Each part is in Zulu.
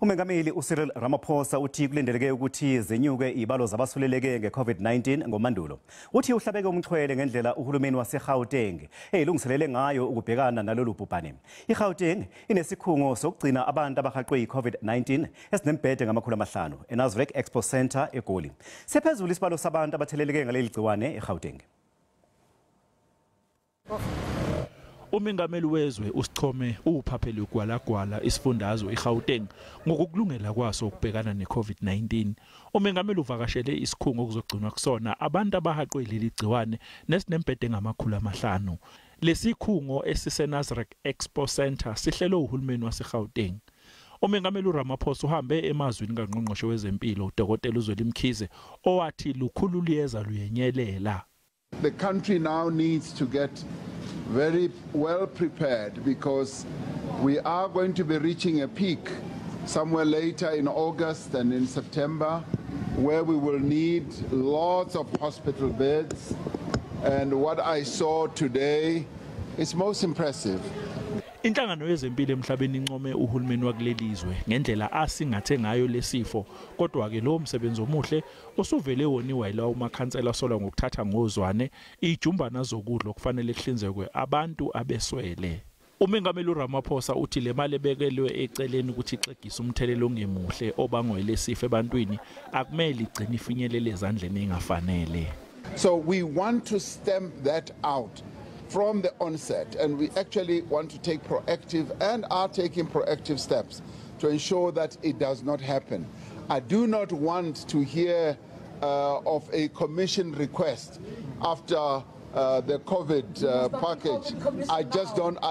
Umengameli uCyril Ramaphosa uthi kulindeleke ukuthi zenyuke izibalo zabasuleleke nge-COVID-19 ngoMandulo. Uthi uhlabeke umxhwele ngendlela uhulumeni waseGauteng eyilungiselele ngayo ukubhekana nalolu bhubhane. IGauteng inesikhungo sokugcina abantu abahaqwe yi-COVID-19 esinembhede ngama-500 eNasrec Expo Centre eGoli. Siphezulu isibalo sabantu abatheleleke ngaleli gciwane eGauteng. Umengameli wezwe usichome uphaphele ugwalagwala isifundazwe iGauteng ngokukulungela kwaso ukubhekana neCovid-19. Umengameli uvakashele isikhungo okuzogcinwa kusona abantu abahaqwe leli gciwane nesinembhede ngama-500. Lesikhungo esiseNasrec Expo Centre sihlelwe uhulumeni waseGauteng. Umengameli uRamaphosa uhambe emazwini kaNgqongqoshe wezempilo uDokotela uZweli Mkhize owathi lukhulu liyeza luyenyelela. The country now needs to get very well prepared because we are going to be reaching a peak somewhere later in August and in September where we will need lots of hospital beds, and what I saw today is most impressive. Inhlangano yezempilo emhlabeni income uhulumeni wakulelizwe ngendlela asingathe ngayo lesifo, kodwa ke lo msebenzi omuhle usuvele woniwa yilawo makhansela asolwa ngokuthatha ngozwane ijumbana zokudla okufanele kuhlinzekwe abantu abeswele. Umengameli uRamaphosa uthi le mali ebekelwe eceleni ukuthi ixegise umthelelo ongemuhle obangwe lesifo ebantwini akumele igcine ifinyelele ezandleni engafanele. So we want to stamp that out from the onset, and we actually want to take proactive and are taking proactive steps to ensure that it does not happen. I do not want to hear of a commission request after the COVID package. I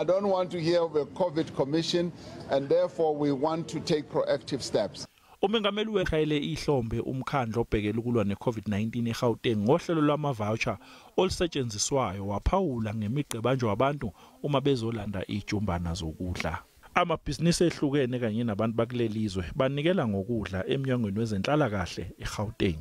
don't want to hear of a COVID commission, and therefore we want to take proactive steps. Umengameli weshayele ihlombe umkhandlu obhekele ukulwa neCovid-19 eGauteng ngohlelo lwama-voucher olusetshenziswayo, waphawula ngemigqa ebanjwa abantu uma bezolanda ijumbana zokudla. Amabhizinisi ehlukene kanye nabantu bakulelizwe banikela ngokudla emnyangweni wezenhlalakahle eGauteng.